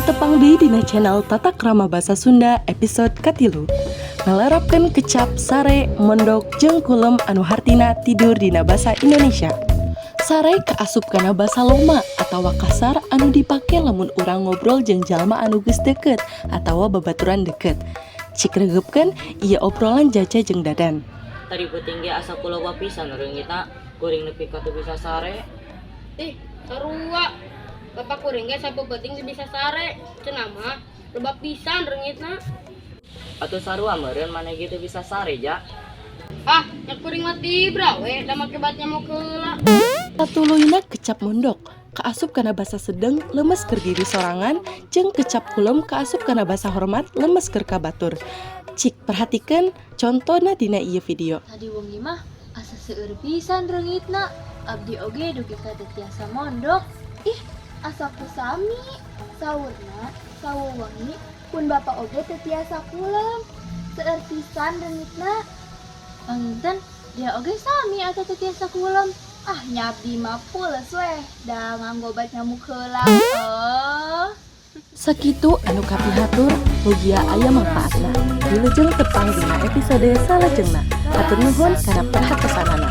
Patepang deui dina channel Tata Krama Basa Sunda episode 3. Ngalarapkeun kecap sare, mondok, jeung kulem anu hartina tidur dina basa Indonesia. Sare kaasup kana basa loma atawa kasar anu dipake lamun urang ngobrol jeung jalma anu geus deket atawa babaturan deket. Cik reugepkeun ieu obrolan Jaja jeung Dadan. Tadi peuting ge asa ku loba pisan reungitna, kuring nepi ka teu bisa sare. Ih, sarua. Bapak kuring ge sapeuting teu bisa sare. Cenah mah loba pisan reungitna. Atuh sarua meureun maneh ge teu bisa sare, Ja. Ah, nya kuring mah tibra we da make bat nyamuk heula. Satuluyna kecap mondok kaasup kana basa sedeng, lemes keur diri sorangan, jeung kecap kulem kaasup kana basa hormat, lemes keur ka batur. Cik perhatikeun contona dina ieu video. Tadi wengi mah asa seueur pisan reungitna. Abdi oge dugi ka teu tiasa mondok. Ih, asa ku sami. Saurna, sawewengi pun bapak oge teu tiasa kulem. Seueur pisan reungitna. Panginten dia oge sami atau teu tiasa kulem? Ah, nya abdi mah pules weh, da nganggo obat nyamuk heula. Oh. Sakitu anu kapihatur, mugia aya manfaatna. Wilujeng tepang dina episode salajengna. Hatur nuhun kana perhatosanana.